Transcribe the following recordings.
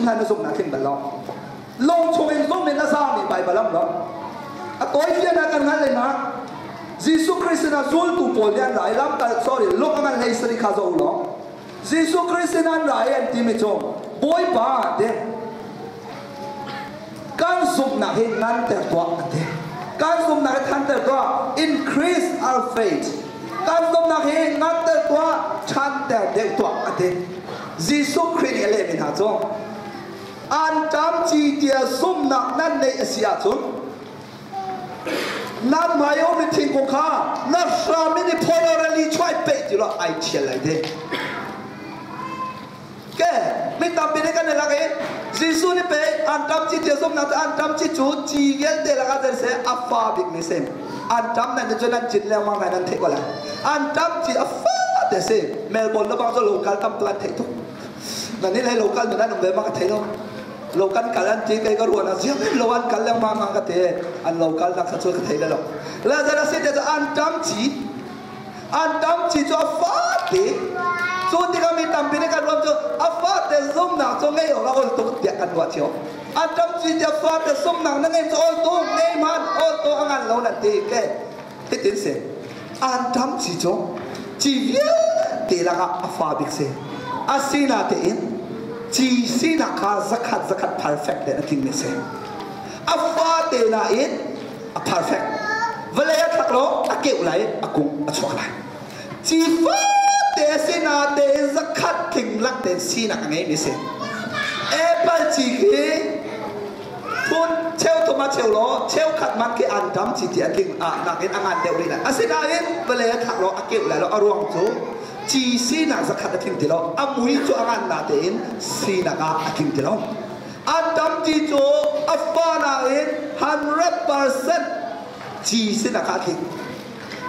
chim hlan na zumh na tling bal lo. Lawng chung in zum in a zaami Baibal am lo. A tawi fian ah kan hngalh lei ma Jesuh Christ sinah zultu pawl nih an ra i lamkal, sorry, Luke a ngan hlei sari kha zoh u law Jesuh Christ sin an ra i an timi cu, "Bawipa," ti, "kan zumhnak hi nganter tuah," an ti. "Kan zumhnak hi thanter tuah," increase our faith. "Kan zumhnak hi nganter tuah, ṭhanter deuh tuah," an ti. Jesuh Khrih nih a lehmi hna cu, "Anṭam ci tia zumhnak nan neih a si ahcun, nan hmai um i thingkung kha na hram in i pholorali chuai peh ti lo ai ṭhial lai," ti. Ke mi tampi nih kan i lak i Jesuh nih pei anṭam ci tia zumhnak cu, anṭam ci cu ci vialte lakah zei seh a fa bik mi si. Anṭam nan cu nan cin lengmang lai, nan theih ko lai. Anṭam ci a fa te si. Melbourne le bang cu local tam tu an theih tuk. Nan nih hlei local nun an um ve ma ka thei lo. Lo kan kal an ti, kei ka ruan ah ziang in lo an kal lengmang ma ka ti. An lo kal nak kha cu ka thei le lo. Le zara si te cu anṭam ci cu a fa te. Cu tikah mi tampi nih kan ruam cu a fa te zumnak cu ngei awk a ol tuk tiah kan ruah cio. Anṭam ci ti a fa te zumnak na ngei cu ol tuk, ngei man ol tuk, a ngan lo nan ti. Ke hitin si, anṭam ci cu ci vialte lakah a fa bik si. Asinatein ci sinak kha zakhat zakhat perfect te a tling mi si. A fa te nain a perfect. Vawlei a thlak lo, a keuh lai, a kung a chuak lai. Ci fate sinatein zakhat tling lak tein sinak a ngei mi si. Apple ci khi phun cheu thum a cheu law cheukhat man khi anṭam ci ti a tling ah nakin a ngan deuh rih lai. Asinain vawlei a thlak law a keuh lai lo. A ruang cu ci sinak zakhat a tling ti lo. A mui cu a ngan natein sinak ah a tling ti lo. Anṭam ci cu a fa nain 100% ci sinak ah a tling.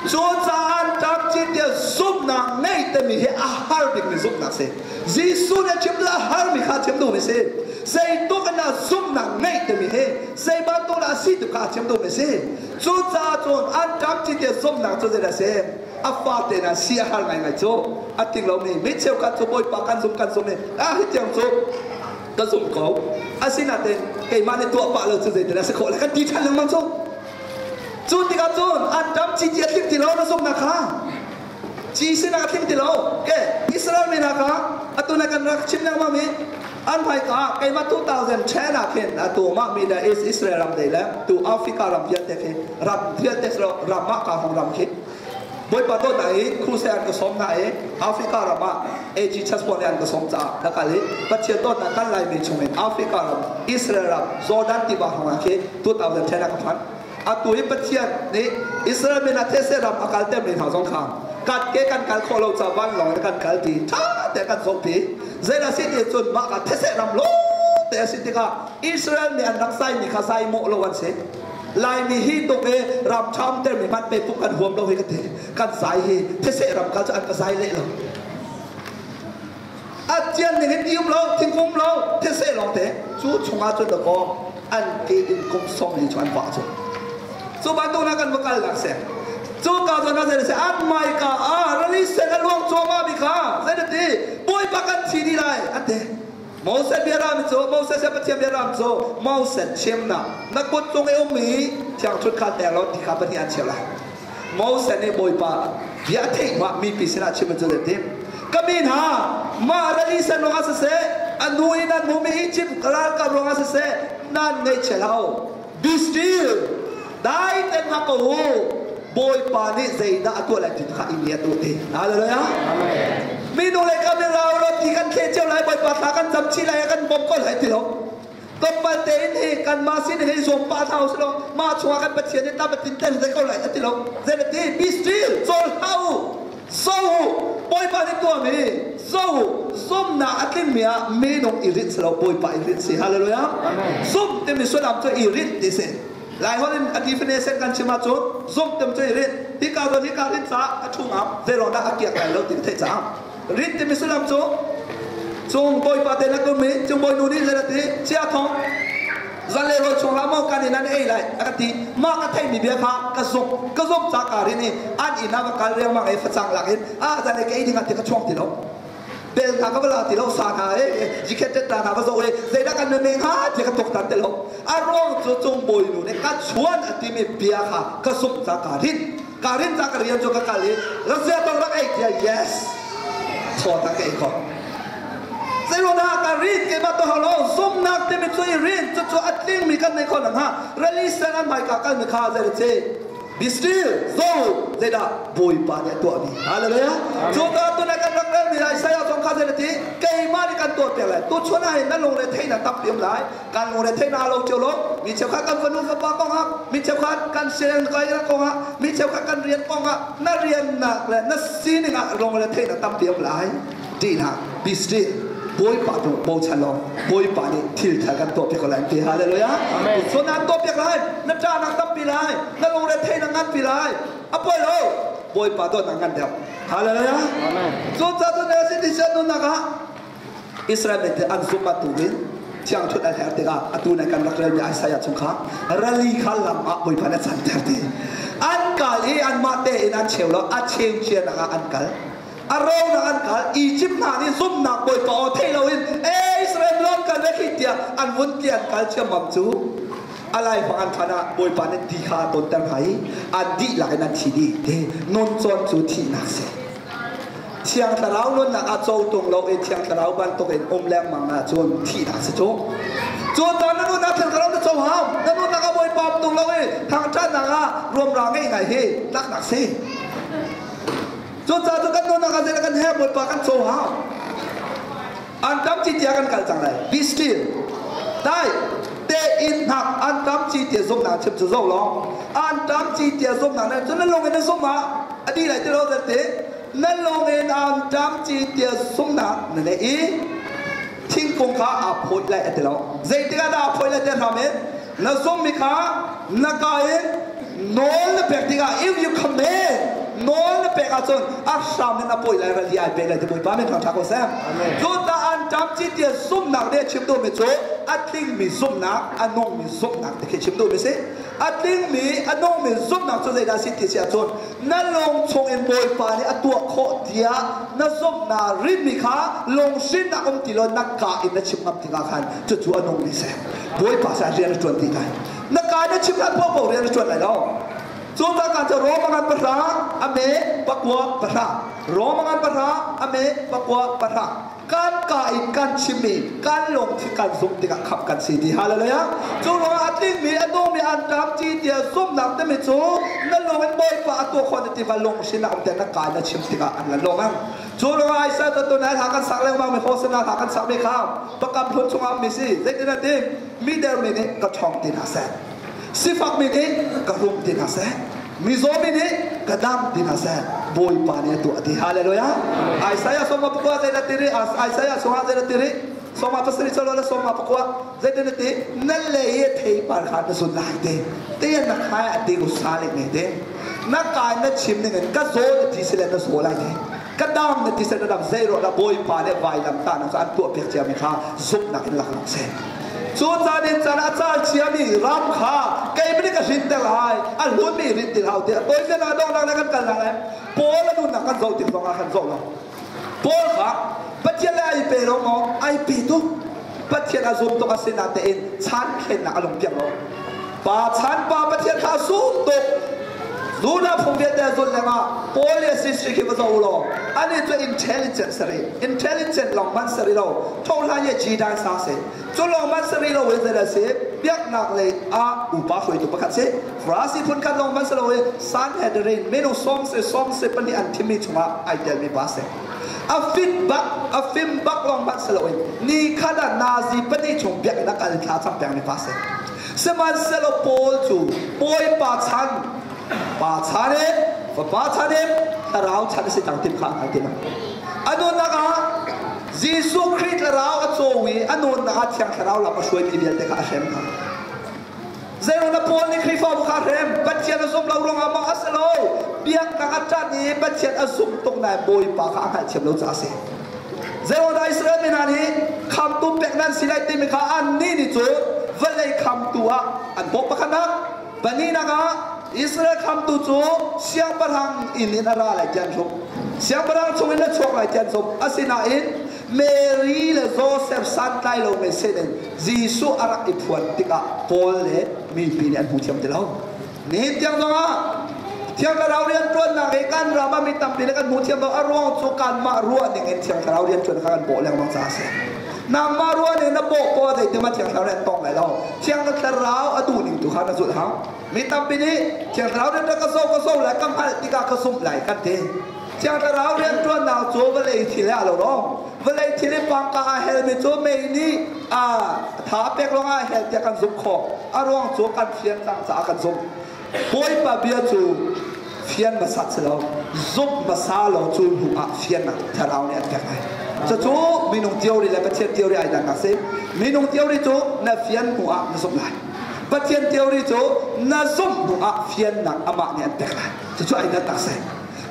Cucaah anṭam ci tiah zumhnak ngei timi hi a har bikmi zumhnak si. Jesuh nih a chim a harmi kha a chim duhmi si. Zeitluk in dah zumhnak ngeih timi hi, zei bantuk dah a si ti kha a chim duhmi si. Cucaah cun anṭam ci tiah zumhnak cu zeidah a si? A fate na si a har ngaingai cu. A tling lomi mi cheukhat cu Bawipa kan zum, kan zum i ah hi tiang cu ka zumh ko. Asinain keimah nih tuah pah lo cu zeitin a si khawh lai kan ti ṭhan lengmang cu. Cu tikah cun anṭam ci ti a tling ti lo na zumhnak kha. Ci sinak a tling ti lo. Ke Israel mi hna kha atu na kan rak chim lengmang mi an hmaika keimah 2010 ah khin atu mah mi le Israel ram dei le tu Africa ram vialte khi, ram vialte ram ah ka hong ram khi Bawipa dawtnak i crusade an ka sawm hna i Africa ram ah AG Church pawl nih an ka sawm caah ka kal i Pathian dawtnak kan Laimi chungin Africa ram, Israel ram, Jordan tiva hrawng ah khi 2010 ah ka phan. Atu hi Pathian nih Israel min ah these ram a kalter mi hna zong kha kan ke kan kal khawh lo ca vanlawng in kan kal ti ṭha te kan zoh ti. Zeidah si ti cun mah ka these ram lo te a si tikah Israel nih an rak zai mi kha zai mawh lo an si. Laimi hi tuk i ram ṭha umter mi hmanh pe puk kan huam lo hi ka ti. Kan zai hi these ram kal cu an ka zai leh lo. A cian ning hin ti um lo, thingkung um lo, these lawng te. Cu chungah cun dakaw an ke in kum 40 cu an vah cu. Cu bantuk na kan va kal nak se. Cu ka zawn ah zei se an mai ka ah rali sen a luang cuahmah mi kha zei ti, "Bawipa, kan thi dih lai," an ti. Moses biaram cu, Moses Pathian biaram cu, Moses chimnak, "Na kut cung i ummi thiangṭhut kha teng law ti kha pahnih an cheu lai." Moses nih Bawipa bia a theih hnuah mipi sinah chim cu ti, "Ka mi hna, mah rali sen ruangah siseh, a nu in an hmumi Egypt ralkap ruangah siseh, nan ngaihchia hlah u. Be still, dai ten hngak ko u. Bawipa nih zeidah a tuah lai ti kha i ngiat u," ti. Hallelujah. Minu le ka mi rau lo ti kan thle cio lai, Bawipa thla kan cam chih lai, kan bawm ko lai ti lo. Tlawmpal tein hi kanmah sin hei zuam pah hna usih law mah chungah kan Pathian nih tam a tin tel te ko lai a ti lo. Zei na ti? Be still, cawl hlah u, zo u. Bawipa nih tuahmi zo u. Zumnak a tlingmi ah minung i rinh si lo, Bawipa i rinh si. Hallelujah. Zum timi sullam cu i rinh ti si. Lai holh in a definition kan chim ahcun zum tim cu i rinh. Hika zawn hika rinh caah a ṭhu ngam, zeiruang dah a kiak lai lo ti ka theih caah. Rinh timi sullam cu cung bawipa te na tum i cung bawinu nih zei ti chia thong zan le rawl chung hlah maw kan in an ei lai a ka ti. Mah ka theimi bia kha ka zumh, ka zumh ca ka rin i an inn ah ka kal riangmang i facang lak in a zan le ka ei ding ah ti ka chuak ti lo. Bel hna ka va la ti lo sa hna e jikhet tet hna va zo e zeidah kan me hnga ti ka tuk tan te lo. A ruang cu cung bawi nu nih ka chuan a timi bia kha ka zumh ca ka rin. Ka rin ca ka rian cu ka kal i Russia tong rak ei tia yes. Thaw ta ka ei kho. Zeiruangah ka rin keimah to hau lo zumnak timi cu i rin cucu a tlingmi kan nei kho nang ha rally sen an hmaika kalmi kha zei ce Be still, zo zeidah Bawipa nih a tuahmi. Hallelujah. Cu ka tuna kan rak relmi Isaiah zong kha zei ti keimah nih kan tuah piak lai. Tu chun ah hin na lungre theihnak tampi um lai. Kan lungre theihnak lo cio lo. Mi cheukhat kan fanu fapa kong ah, mi cheukhat kan siang kai kong ah, mi cheukhat kan rian kong ah, na riannak le na sining ah lungre theihnak tampi um lai. Ṭihnak, be still. Bawipa tu bochan law Bawipa nih thil thar kan tuah piak ko lai ti hallelujah. So na tuah piak lai, na ṭahnak tampi lai, na lungre theihnak nganpi lai. A poi lo. Bawipa dawtnak ngan deuh. Hallelujah. Cu ca cu na si ti sian nunnak ah Israel mi te an zumh bantukin thiang thut an herh tikah atu na kan rak relmi Isaiah chung kha rali kha lam ah Bawipa na canter ti. An kal i anmah tein an cheu lo, a cheu cia nak ah an kal. A ronak an kal. Egypt hna nih zumhnak Bawipa aw thei loin e Israel lawm kan le khi tiah an vun ti an kal thiammam cu a laifang an phan ah Bawipa nih ti kha a tonter hna i an dihlak in an thi dih ti nun cawn cu thihnak si. Thiang Thlarau nunnak a co tung lo i Thiang Thlarau bantuk in um lengmang ahcun thihnak si cu. Cu ta na nunnak Thiang Thlarau na co hau. Na nunnak a Bawipa um tung lo i thangṭhatnak ah ruamra ngei ngai hi tlaknak si. Cucaah cu kan nunnak ah zeidah kan herh Bawipa kan co hau. An tam ci tia kan kal cang lai. Be still. Dai te in hnak an tam ci tia zumnak chim cu zo long. An tam ci tia zumnak na cu na lung in na zum ah a di lai ti lo te na lung in an tam ci tia zumnak na nei i thingkung kha aa phawt lai a ti lo. Zeitikah dah aa phawt lai ti hram in na zummi kha na ka in nawl na pek tikah if you command nawl na pek ahcun a hram in a pawi lai rali ai pe lai ti Bawipa min thangṭha ko seh. Cuta an ṭam ci tia zumhnak nih a chim duhmi cu a tlingmi zumhnak a nungmi zumhnak ti khi chim duhmi si. A tlingmi a nungmi zumhnak cu zeidah si ti si ahcun na lung chungin Bawipa nih a tuah khawh tiah na zumhnak rinmi kha lunghrinnak um ti lo na ka in na chim ngam tikah khan cucu a nungmi si. Bawipa sa rian a ṭuan ti lai. Na ka na chim hlan paohpaoh rian a ṭuan lai lo. Cu ta ka cu Roma ngan pahra a me pakua pahra. Roma ngan pahra a me pakua pahra. Kan ka in kan chimmi kan lungthin kan zumh tikah khamh kan si ti. Hallelujah. Cu ruangah a tlingmi a dawmi an ṭam ci tiah zumhnak timi cu na lung in Bawipa a tuah khawh na ti kha lunghrin a um te na ka na chim tikah an la lawm ang. Cu ruangah Isaiah cu tunai hla kan sak lengmang mi Hosana hla kan sak mi kha pakam hlun chungah mi si zeitin a ti mi dermi nih ka ṭhawng ti hna seh sifak mi nih ka rum ti hna seh mizaw mi nih ka dam ti hna seh Bawipa nih a tuah ti hallelujah Isaiah sawma pakua zei na ti ri Isaiah sawma zei na ti ri sawma pasarih chalo le sawma pakua zeitin na ti na lei i theipar kha na zun lai te te na khai a ti sa le ne te na kai na chim ning in ka zaw na ti sile na zaw lai te ka dam na ti sile na dam zei ro na bawipa le vailam ta na an tuah piak cia mi kha zumhnak in lak lak se cu caan in caan a cal chia mi ram kha kei mani ka hrin te lai a hlun mi rin ti hau te toi zen ah dong nak kan kal na lai Paul a nun nak kan zoh tik zong ah kan zoh lo Paul kha Pathian le ai pe lo maw ai pe tuk Pathian a zum tuk a si natein chan thlennak a lung piak lo pa chan pa Pathian kha a zum tuk Luna phung vialte a zulh lengah Paul le Sisri khi va zoh u law ani cu intelligent sari intelligent lawng man sari lo thohlan ye ji dan sa se cu lawng man sari lo in zei si biaknak lei ah upa hruaitu pakhat si Farasi phun khat lawng man si lo i Sanhedrin minung sawm se sawm se pahnih an thimmi chungah ai telmi pa si a fit bak a fim bak lawng hmanh si loin ni khat ah nazi pahnih chung biakinn a kal thla cam pengmi pa si sihmanhsehlaw Paul cu Bawipa chan pa chan in fapa chan in thlarau chan a si cang tim kha a hngal ti lo a nunnak ah Jesuh Khrih thlarau a caw i a nunnak ah Thiang Thlarau lam a hruaimi vialte kha a hrem hna Zeiruang dah Paul nih Khrihfabu kha a hrem? Pathian a zumh lo ruangah maw a si lo? Biaknak a ṭanh i Pathian a zumh tuk nain Bawipa kha a hngalhthiam lo caah a si. Zeiruang dah Israel mi hna nih khamtu pek nan si lai timi kha annih nih cun vawlei khamtu ah an bawh pakhatnak. Pahnihnak ah Israel khamtu cu siangpahrang inn in a ra lai ti an zumh. Siangpahrang chung in a chuak lai ti an zumh. Asinain Mary le Joseph santlai lo me sin in Jesuh a rak i phuan tikah Paul le mipi nih an hmu thiam ti lo. Nihin tiang zongah Thiang Thlarau rianṭuannak hi kan ram ah mi tampi nih kan hmu thiam lo. A ruang cu kanmah ruah ning in Thiang Thlarau rianṭuan kha kan bawh lengmang caah a si. Nangmah ruah ning na bawh pawl zeitim ah Thiang Thlarau nih an tong lai lo. Thiang Thlarau a duh ning tu kha na zulh hau. Mi tampi nih Thiang Thlarau rianṭuan ka zo ka zo lai ka hngalh tikah ka zumh lai kan ti. Thiang Thlarau rianṭuannak cu vawlei thil he aa lo lo. Vawlei thil i pangka aa helmi cu mei nih a tha pek lawngah a hel tiah kan zumh khawh. A ruang cu kan fian cang caah kan zumh. Bawipa bia cu fian hmasat si lo, zumh hmasa law cu hnu ah fiannak Thlarau nih an pek lai. Cucu minung theory le Pathian theory ai dangnak si. Minung theory cu na fian hnu ah na zumh lai. Pathian theory cu na zumh hnu ah fiannak amah nih an pek lai. Cucu ai dan tak si.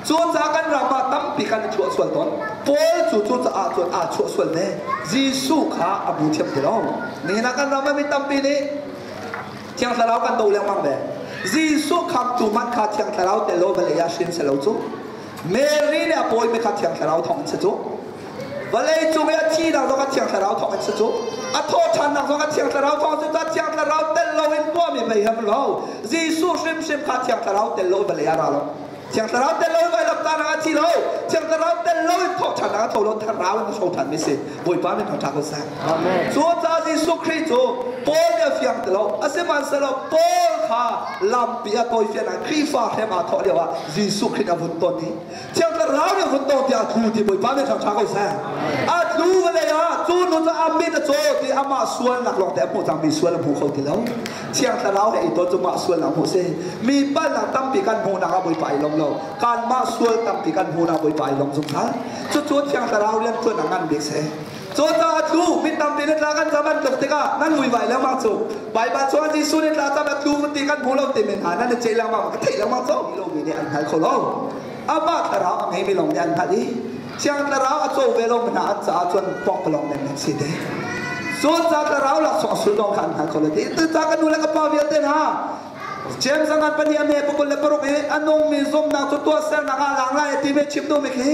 Cucaah kan ram ah tampi kan i chuah sual tawn. Paul cu cucaah cun aa chuah sual ve. Jesuh kha a bu thiam ti lo. Nihin ah kan ram ah mi tampi nih Thiang Thlarau kan do lengmang ve. Jesuh khamtu hmanh kha Thiang Thlarau tel lo vawlei ah hrin si lo cu. Mary nih a pawimi kha Thiang Thlarau thawng in si cu. Vawlei cung i a thihnak zong a Thiang Thlarau thawng in si cu. A thawhṭhannak zong a Thiang Thlarau thawng in si cu. Thiang Thlarau tel lo in tuahmi mei he lo. Jesuh hrimhrim kha Thiang Thlarau tel lo vawlei ah ra lo. Thiang Thlarau tel lo in vailamtahnak a thi lo. Thiang Thlarau tel lo in thawhṭhannak a tho lo. Thlarau in a tho ṭhanmi si. Bawipa min thangṭhat ko seh. Amen. Cu caah Jesuh Khrih cu Paul nih a fiang ti lo. Asihmanhsehlaw Paul kha lampi a tawifian ah Khrihfa hrem aa thawh lio ah Jesuh Khrih a vun ton i Thiang Thlarau nih vun ton tiah a tlu ti Bawipa min thangṭhat ko seh. A tlu vawlei ah cu nu cu a mit a caw ti amah sualnak lawngte a hmuh cangmi sual a hmu kho ti lo. Thiang Thlarau he i ton cu mah sualnak hmuh si. Mi palhnak tampi kan hmuhnak ah Bawipa i lawm lo. Kanmah sual tampi kan hmuhnak Bawipa i lawm zungzal. Cucu Thiang Thlarau rian ṭuan a ngan bik si. Cucaah a tlu mi tampi nih tla kan cam an tluk tikah nan vuivai lengmang cu. Baibal chungah Jesuh nih tla cam a tlu ti kan hmu lo ti men hna nan i ceih lengmang ka theih lengmang cu lomi nih an hngal kho lo. Amah Thlarau a ngeimi lawng nih an hngalh i Thiang Thlarau a co ve lomi hna an caah cun pawkpalawng menmen si te. Cucaah Thlarau laksawng a sullam kha an hngal kho lo ti. Cucaah ka nu le ka pa vialte hna James a ngan pahnih a hme pakul le paruk i a nungmi zumhnak cu tuahsernak ah lang lai a ti mi chim duhmi khi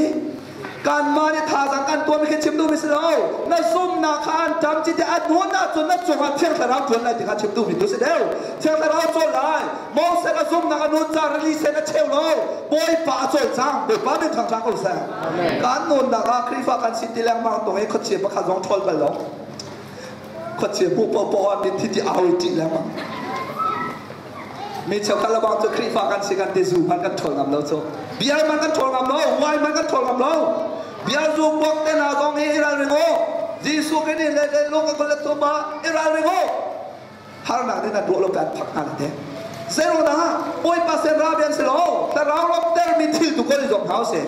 kanmah nih thazaang kan tuahmi khi chim duhmi si lo. Na zumhnak kha an ṭam ci tiah a nun ahcun na cungah Thiang Thlarau ṭuan lai ti kha chim duhmi tu si deuh. Thiang Thlarau cawl lai. Moses a zumhnak a nun caah rili sen a cheu lo. Bawipa a cawlcang. Bawipa min thangṭha ko seh. Kan nunnak ah Khrihfa kan si ti lengmang tung i khuachia pakhat zong ṭhawl bal lo. Khuachia hmuh paohpaoh ah mitthi ti au i ṭih lengmang. Mi cheukhat le bang cu Khrihfa kan si kan ti zu hmanh kan ṭhawl ngam lo cu. Beer hmanh kan ṭhawl ngam lo, wine hmanh kan ṭhawl ngam lo. Beer zu kuak te hna zong hi i ralring u. Jesuh Khrih nih le le lung a kul le thum ah i ralring u. Harnak nih nan ruah lo pe an phak hna le te. Zeiruangah Bawipa sen ra bian si lo, thlarau lawmhtermi thil tu kawl i zuam hna usih.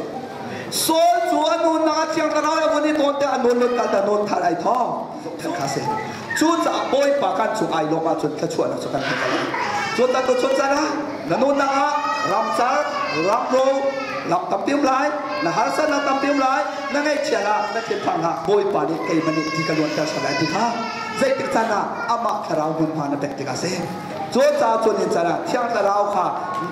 Saul cu a nunnak a thiang thlarau a vun i tawn te a nawn lot ta nawn thar ai thawng. Kha si. Cucaah Bawipa kan chung ai lawm ahcun thluachuahnak cu kan hmu ko lai. Cucaah tuchun caan ah na nunnak ah ramcar, ramro, lam tampi um lai, na harsatnak tampi um lai, na ngaihchia lah, na thinphang hlah, Bawipa nih keimah nih ti ka luanter sal lai ti kha zeitik caan ah amah thlarau hmunhma na pek tikah si. Cucaah cun in caan ah Thiang Thlarau kha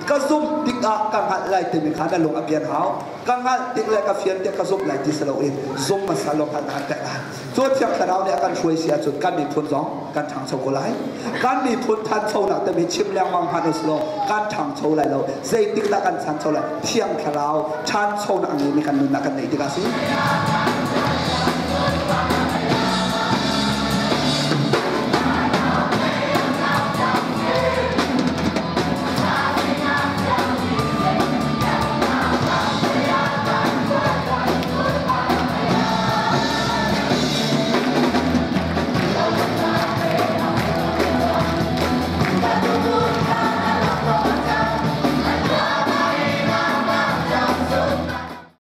ka zumh tikah ka hngalh lai timi kha na lung a pian hau. Ka hngalh tik le ka fian tik ka zumh lai ti si loin zumh hmasa law hngalhnak an pek lai. Cu Thiang Thlarau nih a kan hruai si ahcun kan miphun zong kan ṭhangcho ko lai. Kan miphun ṭhanchonak timi chim lengmang hmanh usih law kan ṭhangcho lai lo. Zeitik dah kan ṭhancho lai? Thiang Thlarau ṭhanchonak a ngeimi kan nunnak kan neih tikah a si.